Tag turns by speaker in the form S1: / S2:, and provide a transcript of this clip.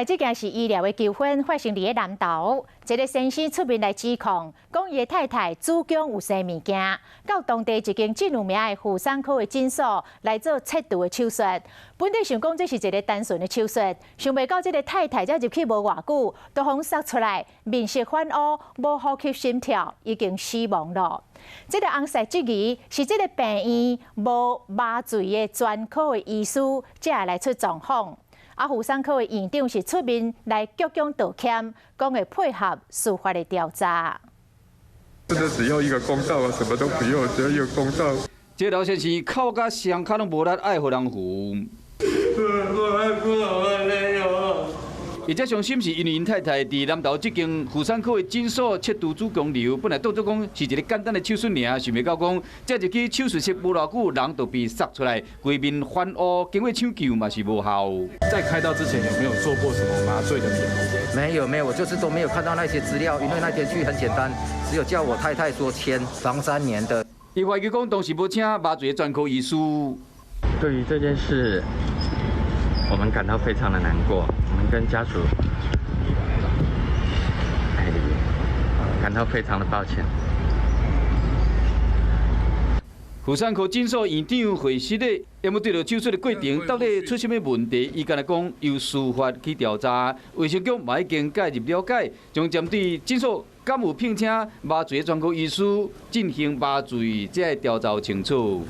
S1: 來這件是醫療的糾紛發生佇咧南投，一个先生出面來指控，講伊的太太子宮有生物件，到當地一間真有名的婦產科的診所來做切除的手術。本底想講這是一个單純的手術，想袂到這个太太才入去無偌久，就予殺出來，面色反烏，無呼吸心跳，已經死亡了。這个翁婿質疑是這个病院無麻醉的專科的醫師，才會來出狀況。啊，婦產科的院長是出面來鞠躬道歉，講會配合司法的調查。
S2: 真的只要一個公道啊，什麼都不要，只要一個公道。
S3: 這個老先生哭甲雙跤攏無力，愛予人扶。
S4: 我沒有。
S3: 伊遮傷心是因為𪜶太太佇南投這間婦產科的診所切除子宮瘤，本來當作講是一个簡單的手術爾，想袂到講才入去手術室無偌久，人就被殺出來，規面反烏，經過搶救嘛是無效。
S5: 在開刀之前有沒有做過什麼麻醉的評估？
S6: 沒有沒有，我就是都沒有看到那些資料，因為那天去很簡單，只有叫我太太說簽防3年的。
S3: 伊懷疑講當時無請麻醉的專科醫師。
S7: 對於這件事，我們感到非常的難過，我們跟家屬，哎，感到非常的抱歉。
S3: 婦產科診所院長會失的，有無對著手術的過程到底出啥物問題？伊干焦講由司法去調查，衛生局嘛已經介入了解，將針對診所敢有聘請麻醉專科醫師進行麻醉，這個調查清楚。